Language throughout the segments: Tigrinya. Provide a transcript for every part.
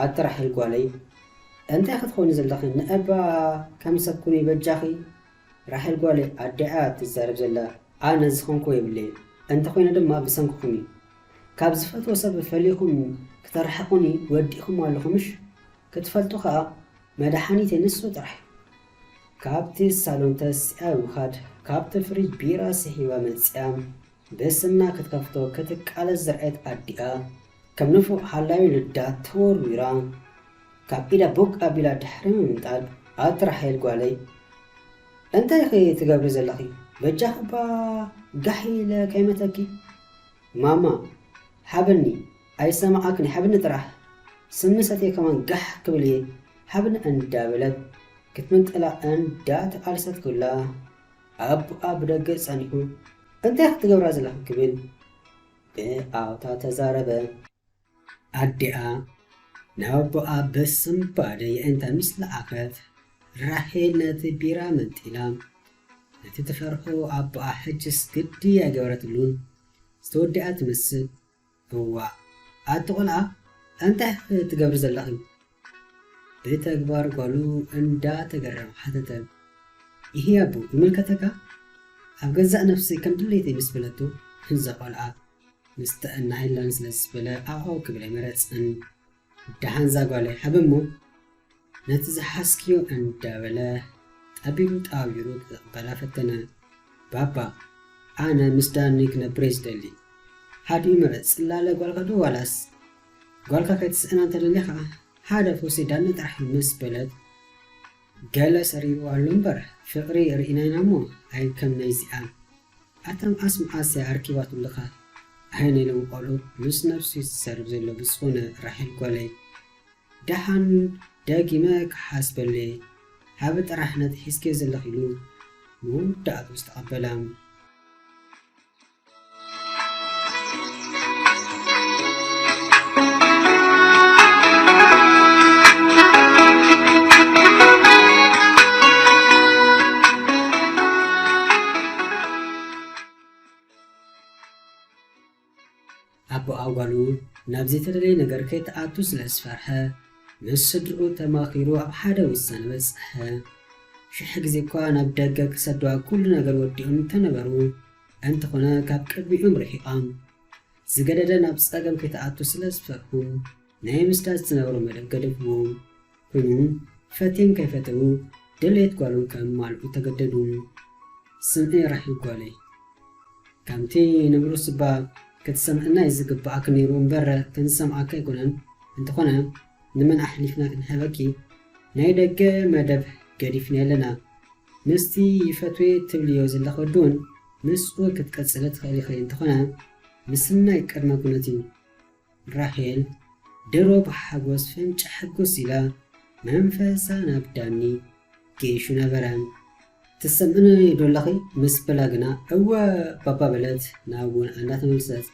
ኣቲ ራሄል ጓለይ፣ እንታይ ክትኾኒ ዘለኺ? ንእባ ከም ሰብ ኩኒ በጃኺ። ራሄል ጓለይ፣ ኣዲኣ ትዛረብ ዘላ፣ ኣነ ዝኾንኩ የብለይ። እንተኾይነ ድማ ብሰንክኹም እዩ። ካብ ዝፈትዎ ሰብ ፈሊኹም ክተርሕቑኒ ወዲእኹም ኣለኹምሽ? ክትፈልጡ ኸኣ መድሓኒተይ ንሱ ጥራሕ። ካብቲ ሳሎን ተሲኣ ብምኻድ፣ ካብቲ ፍሪጅ ቢራ ስሒባ መጺኣ፣ ብስና ክትከፍቶ ክትቃለስ ዝረኣየት ኣዲኣ፣ ከም ንፉዕ ሓላዊ ልዳ ተወርዊራ፣ ካብ ኢዳ ቦግ ኣቢላ ድሕሪ ምምንጣል፣ ኣቲ ራሄል ጓለይ፣ እንታይ ኢኺ ትገብሪ ዘለኺ? በጃኺ እባ ጋሕ ኢለ ከይመተኪ። ማማ፣ ሓብኒ፣ ኣይሰማዓክን፣ ሓብኒ ጥራሕ። ስሚ ሰትየ ከማን ጋሕ ክብል እየ፣ ሓብኒ እንዳበለት ክትምንጥላ እንዳተቓለሰት ኩላ፣ ኣቦኣ ብደገ ጸኒሑ፣ እንታይ ክትገብራ ዘለኺ ክብል ብኣውታ ተዛረበ። ኣዲኣ ናብ ኣቦኣ ብስንባደ የእንታ ምስ ለኣኸት፣ ራሄል ነቲ ቢራ መንጢላ፣ ነቲ ትፈርሖ ኣቦኣ ሕጅስ ግዲ ኣይገበረትሉን። ዝተወደኣ ትመስል። እዋእ፣ ኣቲ ቆልዓ፣ እንታይ ትገብሪ ዘለኺ? ብተግባር ጓሉ እንዳተገረመ ሓተተ። ይሄ ኣቦ፣ ይምልከተካ? ኣብ ገዛእ ነፍሰይ ከም ድሌተይ ምስ በለቶ፣ እዛ ቆልዓ ምስ ጥዕና የላን ስለ ዝበለ፣ ኣዎ ክብል ኣይመረጽን። ደሓን እዛ ጓለይ፣ ሓብ እሞ ነቲ ዝሓዝክዮ እንዳበለ፣ ጠቢቡ ጣቢሩ ክቕበላ ፈተነ። ባባ፣ ኣነ ምስ ዳኒ ክነብር እየ ዝደሊ። ሓዲኡ ምረጽ፣ ጽላለ ጓልካ ዶ ዋላስ? ጓልካ ከይትስእና እንተደሊኻ፣ ሓደ ፈውሲ ዳኒ ጥራሕ እዩ ምስ በለት፣ ገለ ሰሪሩ ኣሎ እምበር፣ ፍቕሪ ርኢና ኢና እሞ፣ ኣይ ከም ናይዚኣ። ኣታ መዓስ መዓስ እያ ኣርኪባትልኻ? ኣይ ናይ ሎሚ ቆልዑ ምስ ነብሱ እዩ ዝዛረብ ዘሎ ብዝኾነ ራሄል ጓለይ። ደሓን ደጊመ ክሓስበለይ። ሃቢ ጥራሕ ነቲ ሒዝክዮ ዘለኺ ኢሉ መወዳእትኡ ዝተቐበላ። ኣቦኣ ጓሉ ናብ ዘይተደለየ ነገር ከይትኣቱ ስለ ዝፈርሐ፣ ምስ ስድርኡ ተማኺሩ ኣብ ሓደ ውሳነ በጽሐ። ሽሕ ግዜ እኳ ናብ ደገ ክሰድዋ ኩሉ ነገር ወዲኦም እንተነበሩ፣ እንተኾነ ካብ ቅድሚኦም ርሒቓም። ዝገደደ ናብ ጸገም ከይትኣቱ ስለ ዝፈርሑ፣ ናይ ምስዳድ ዝነበሮ መደብ ገደፍዎም። ኮይኑ፣ ፈትዮም ከይፈተዉ፣ ድሌት ጓሎም ከማልኡ ተገደዱ። ስምዒ ራሄል ጓለይ፣ ከምቲ ንብሩስ እባ ክትሰምዕና እዩ ዝግብኣኪ ነይሩ እምበር፣ ክንሰምዓኪ ኣይኮነን። እንተኾነ፣ ንመን ኣሕሊፍና ክንህበኪ? ናይ ደገ መደብ ገዲፍና ኣለና። ምስቲ ይፈትዌ ትብልዮ ዘለኺ ወዲ እውን ምስኡ ክትቅጽሊ ትኽእሊ ኢኺ። እንተኾነ፣ ምስናይ ቅድመ ኩነት እዩ። ራሄል ድሮ ብሓጎስ ፍንጭ ሕጉስ ኢላ መንፈሳ ናብ ዳኒ ገይሹ ነበረ። "ትሰምዕኒ ዶ ኣለኺ?" ምስ በላ ግና፣ "እወ ባባ" በለት ናብ ወንኣ እንዳተመልሰት።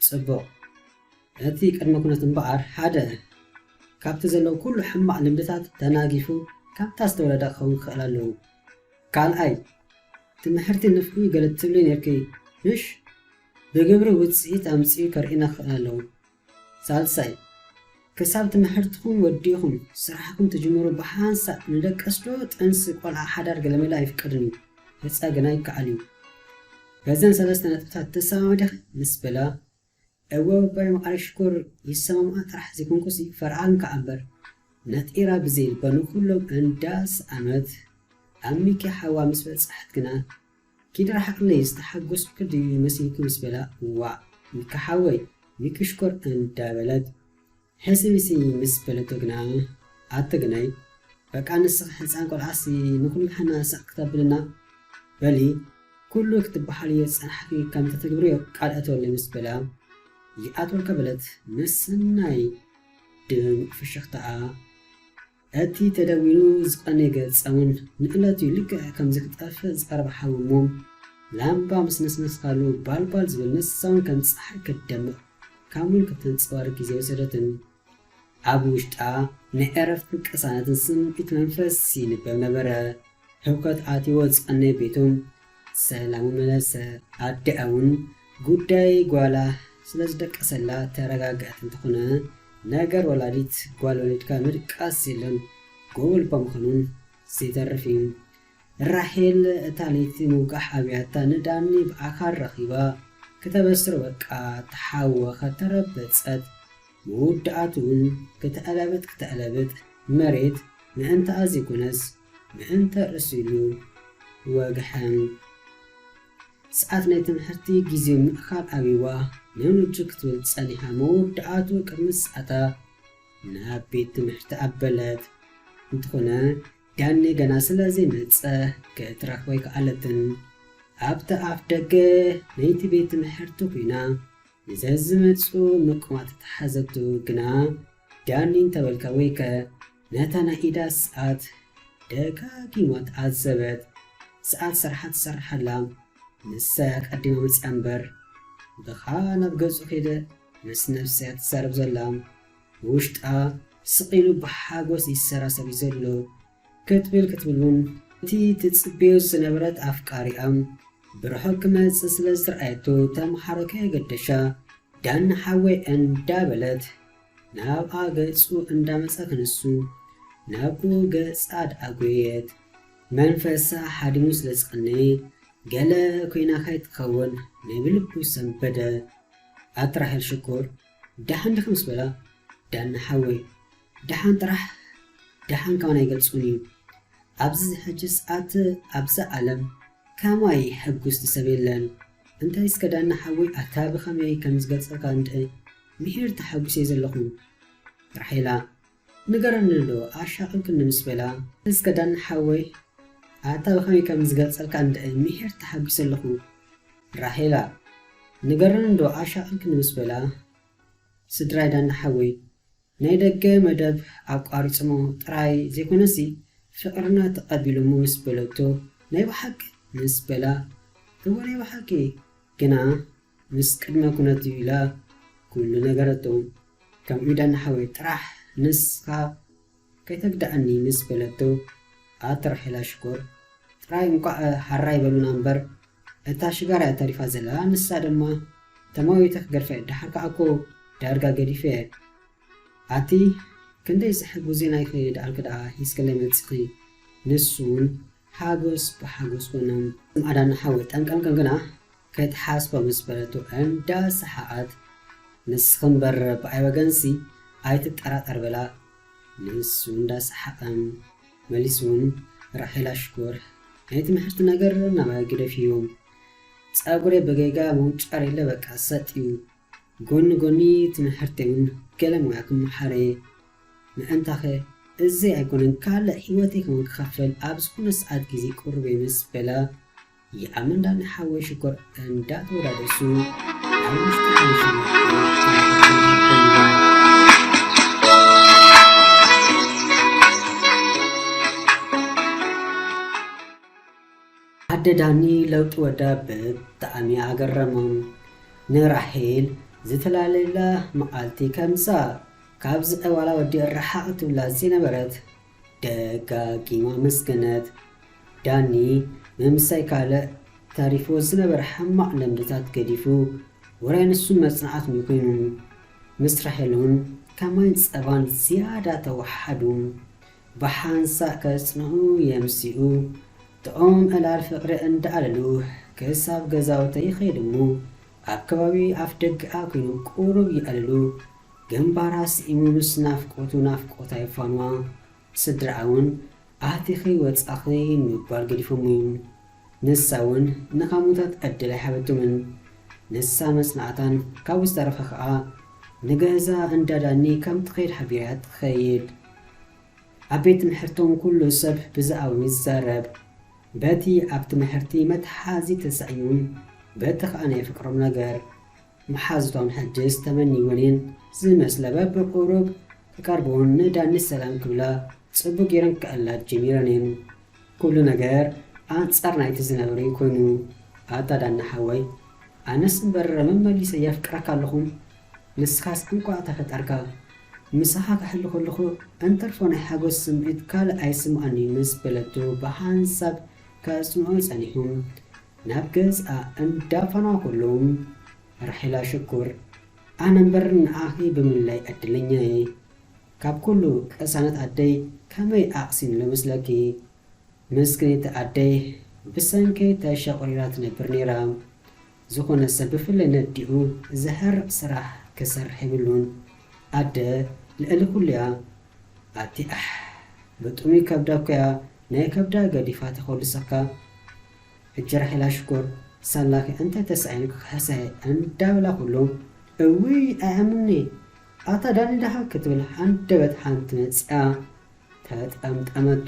"ጽቡቕ። እቲ ቅድመ ኩነት እምበኣር ሓደ ካብቲ ዘለዉ ኩሉ ሕማቕ ልምድታት ተናጊፉ ካብታ ዝተወለደ ክኸውን ክኽእል ኣለዎ። ካልኣይ፣ ትምሕርቲ ንፍዑ ገለ ትብሊ ነርኪ፣ ምሽ? ብግብሪ ውጽኢት ኣምጺኡ ከርእየና ክኽእል ኣለዎ። ሳልሳይ፣ ክሳብ ትምሕርትኹም ወዲእኹም ስራሕኩም ትጅምሩ ብሓንሳእ ንደቀስ ዶ ጥንሲ ቆልዓ ሓዳር ገለመለ ኣይፍቀድን እዩ፣ ህጻ ግና ይከኣል እዩ። በዘን ሰለስተ ነጥብታት ትሰማማዕ ዲኺ?" ምስ በላ፣ "እወ ባባይ መዓረይ ሽኮር ይሰማምዓ ጥራሕ ዘይኮንኩሲ ፈርዓን ከኣ እምበር" ነጢራ ብዘይልባ ንኹሎም እንዳሰኣመት ኣብ ሚኪ ሓዋ ምስ በጻሐት ግና "ኪዲ ርሓቕለይ ዝተሓጎስኩ ድዩ መሲልኪ?" ምስ በላ "ዋእ ሚኪ ሓወይ ሚኪ ሽኮር" እንዳበለት ሕስይ ሕስይ ምስ በለቶ ግና "ኣቲ ግናይ በቃ ንስኺ ህጻን ቆልዓሲ ንኹሉ ሓና ሳቕ ክተብልና በሊ ኩሉ ክትበሓልዮ ዝጸናሕኪ ከም ተተግብርዮ ቃል እተወለይ" ምስ በላ "ይኣትወልካ" በለት ምስናይ ድሙቕ ፍሽኽታኣ። እቲ ተደዊኑ ዝቐነየ ገጻ እውን ንእለቱ ልክዕ ከምዚ ክጠፍእ ዝቐረበ ሓዊ እሞ ላምባ ምስ ነስነስካሉ ባልባል ዝብል ንሳ እውን ከም ጸሓይ ክትደምቕ ካብ ሙን ከተንጸባርቕ ግዜ ወሰደትን። ኣብ ውሽጣ ናይ ዕረፍትን ቅሳነትን ስምዒት መንፈስ ይንበብ ነበረ። ህውከት ኣትይዎ ዝቐነየ ቤቱ ሰላሙ መለሰ። ኣዲኣ እውን ጉዳይ ጓላ ስለ ዝደቀሰላ ተረጋግዐት። እንተኾነ ነገር ወላዲት ጓል ወሊድካ ምድቃስ የለን፣ ጎቦ ልባ ምዃኑን ዘይተርፍ እዩ። ራሄል እታ ለይቲ ምውጋሕ ኣብያታ ንዳኒ ብኣካል ረኺባ ክተበስሮ በቃ ተሓወኸት፣ ተረበጸት። መወዳእትኡ እውን ክተዕለብጥ ክተዕለብጥ መሬት ምእንታኣ ዘይኮነስ ምእንተ ርእሱ ኢሉ ወግሐ። ሰዓት ናይ ትምህርቲ ግዜ ምእኻል ኣብይዋ ነንውጁ ክትብል ጸኒሓ፣ መወዳእትኡ ቅድሚ ሰዓታ ናብ ቤት ትምህርቲ ኣበለት። እንተኾነ ዳኒ ገና ስለ ዘይመጸ ክትረኽቦ ኣይከኣለትን። ኣብቲ ኣፍ ደገ ናይቲ ቤት ትምህርቲ ኮይና ንዘዝመጹ ምቁማት ተሓዘቱ። ግና ዳኒ እንተበልካ ወይከ ነታ ናይ ኢዳ ሰዓት ደጋጊማ ተዓዘበት። ሰዓት ስርሓ ትሰርሕ ኣላ። ንሳ እያ ቀዲማ መጺኣ እምበር፣ ብኻ ናብ ገጹ ከይደ ምስ ነብሳ እያ ትዛረብ ዘላ። ብውሽጣ ስቕ ኢሉ ብሓጎስ ይሰራሰር እዩ ዘሎ። ክትብል ክትብል እውን እቲ ትጽበዮ ዝነበረት ኣፍቃሪኣ ብርሑቕ ክመጽእ ስለ ዝረኣየቶ፣ ተምሃሮ ከየገደሻ ዳኒ ሓወይ እንዳበለት ናብኣ ገጹ እንዳመጸ ክንሱ ናብኡ ገጻ ደኣጎየት። መንፈሳ ሓዲሙ ስለ ዝቐነየ ገለ ኮይና ከይትኸውን ናይ ብልቡ ሰንበደ። ኣቲ ራሄል ሽኮር፣ ደሓን ዲኺ ምስ በላ፣ ዳኒ ሓወይ፣ ደሓን ጥራሕ ደሓን ከማን ኣይገልጹን እዩ። ኣብዚ ሕጂ ሰዓት ኣብዛ ዓለም ከማይ ሕጉስቲ ሰብ የለን። እንታይ እስከ ዳኒ ሓወይ፣ ኣታ ብኸመይ ከም ዝገልጸልካ እንድዒ ምሒር ተሓጒሰ ዘለኹ። ራሄላ፣ ንገረኒ ዶ ኣሻቕልክኒ ምስ በላ፣ እስከ ዳኒ ሓወይ፣ ኣታ ብኸመይ ከም ዝገልጸልካ እንድዒ ምሒር ተሓጒሰ ኣለኹ። ራሄላ፣ ንገረኒ ዶ ኣሻቕልክኒ ምስ በላ፣ ስድራይ ዳኒ ሓወይ፣ ናይ ደገ መደብ ኣቋሪጾሞ ጥራይ ዘይኮነሲ ፍቕርና ተቐቢሎሞ ምስ በለቶ፣ ናይ ብሓቂ ምስ በላ፣ እወ ናይ ብሓቂ፣ ግና ምስ ቅድመ ኩነት እዩ ኢላ ኩሉ ነገረቶ። ከምኡ ዳኒ ሓወይ ጥራሕ ንስኻ ከይተግድኣኒ ምስ በለቶ፣ ኣቲ ራሄላ ሽኮር፣ ጥራይ እንቋዕ ሃራይ በሉና እምበር፣ እታ ሽጋራ እያ ተሪፋ ዘላ፣ ንሳ ድማ ተማዊተ ክገድፋ እየ፣ ደሓር ከኣ እኮ ዳርጋ ገዲፈ እየ። ኣቲ ክንደይ ዘሕጉስ ዜና ኢኺ ደኣልኪ ደኣ ሒዝክለይ መጺኺ። ንሱ እውን ሓጎስ ብሓጎስ ኮኖም። ስምዓ ዳኒ ሓወይ፣ ጠምቀምቀም ግና ከይትሓስቦ ምስ በለቶ እንዳሰሓቐት፣ ንስኺ እምበር ብኣይ ወገንሲ ኣይትጠራጠር በላ። ንሱ እንዳሰሓቐ መሊሱ እውን፣ ራሄላ ሽኮር፣ ናይ ትምህርቲ ነገር ናባይ ግደፍዮ። ጸጉረይ ብጌጋ ምውንጫር የለ በቃ ሰጥ እዩ። ጎኒ ጎኒ ትምህርተይ እውን ገለ ሞያ ክመሓር እየ። ምእንታኸ እዘይ ኣይኮነን ካልእ ህይወተይ ከውን ክኸፍል ኣብ ዝኾነ ሰዓት ግዜ ቅሩብ እየ ምስ በላ፣ ይኣምን ዳኒ ሓወይ ሽኮር እንዳተወዳደሱ ኣብ ውሽጢ ሓሙሽተ ኣደ ዳኒ ለውጢ ወዳ ብጣዕሚ ኣገረሞም። ንራሄል ዝተላለየላ መዓልቲ ከምሳ ካብዚ ዕባላ ወዲ ርሓቕ ትብላ ዘይነበረት ደጋጊማ ኣመስገነት። ዳኒ ምምሳይ ካልእ ተሪፍዎ ዝነበረ ሕማቕ ልምድታት ገዲፉ ውራይ ንሱን መጽናዕቱን ኮይኑ ምስ ራሄል እውን ከማይን ጸባን ዝያዳ ተወሓዱ። ብሓንሳእ ከጽንዑ የምስኡ። ጥዑም ዕላል ፍቕሪ እንዳኣለሉ ክሳብ ገዛውቲ ይኸይዱ እሞ ኣብ ከባቢ ኣፍ ደገኣ ኮይኑ ቁሩብ ይዕልሉ። ግንባራ ስኢሙ ምስ ናፍቆቱ ናፍቆታ ይፋንዋ። ስድራኣ እውን ኣቲኺ ወጻኺ ምባል ገዲፎም እዩ። ንሳ እውን ንኻሙታት ዕድል ኣይሃበቶምን። ንሳ መጽናዕታን ካብኡ ዝተረፈ ኸኣ ንገዛ እንዳ ዳኒ ከም ትኸይድ ሓቢራ ትኸይድ። ኣብ ቤት ትምህርቶም ኩሉ ሰብ ብዛዕባኦም ይዛረብ። በቲ ኣብ ትምህርቲ መትሓዚ ተሳኢኑ፣ በቲ ኸኣ ናይ ፍቅሮም ነገር። መሓዙቶም ሕጅስ ተመንይወን እየን ዝመስለ። በብቁሩብ ክቀርብውን ንዳኒ ሰላም ክብላ ጽቡቅ ገይረን ክዕላ ጀሚረን እየን። ኩሉ ነገር ኣንጻር ናይቲ ዝነበረ እዩ ኮይኑ። ኣታ ዳኒ ሓወይ፣ ኣነስ እምበር መመሊሰ የፍቅረካ ኣለኹ። ንስኻስ እንቋዕ ተፈጠርካ። ምሳኻ ክሕሉ ከለኹ እንተርፎ ናይ ሓጎስ ስምዒት ካልእ ኣይስምኣኒ ምስ በለቶ ብሓንሳብ ከጽንዖ ጸኒሑ። ናብ ገዝኣ እንዳፋነዋ ከለዉ ራሄላ ሽኮር ኣነ እምበር ንኣኺ ብምንላይ ዕድለኛ እየ። ካብ ኩሉ ቅሳነት ኣደይ ከመይ ኣቕሲኑ ልመስለኪ? ምስክኒት ኣደይ ብሰንከይ ተሸቑሪራ ትነብር ነይራ። ዝኾነ ሰብ ብፍላይ ነዲኡ ዘህርቕ ስራሕ ክሰርሕ የብሉን። ኣደ ልዕሊ ኩሉ እያ። ኣቲ ኣሕ፣ ብጥሙይ ከብዳ እኮ እያ ናይ ከብዳ ገዲፋ ተኾልሰካ። ሕጂ ራሄላ ሽኮር ሳላኺ እንታይ ተሳኢኑኪ ክሕሰየ እንዳበላ ኩሉ፣ እውይ ኣይኣምንኒ፣ ኣታ ዳኒ ደኣ ክትብል ሃንደበት ሓንቲ መጺኣ ተጠምጠመቱ።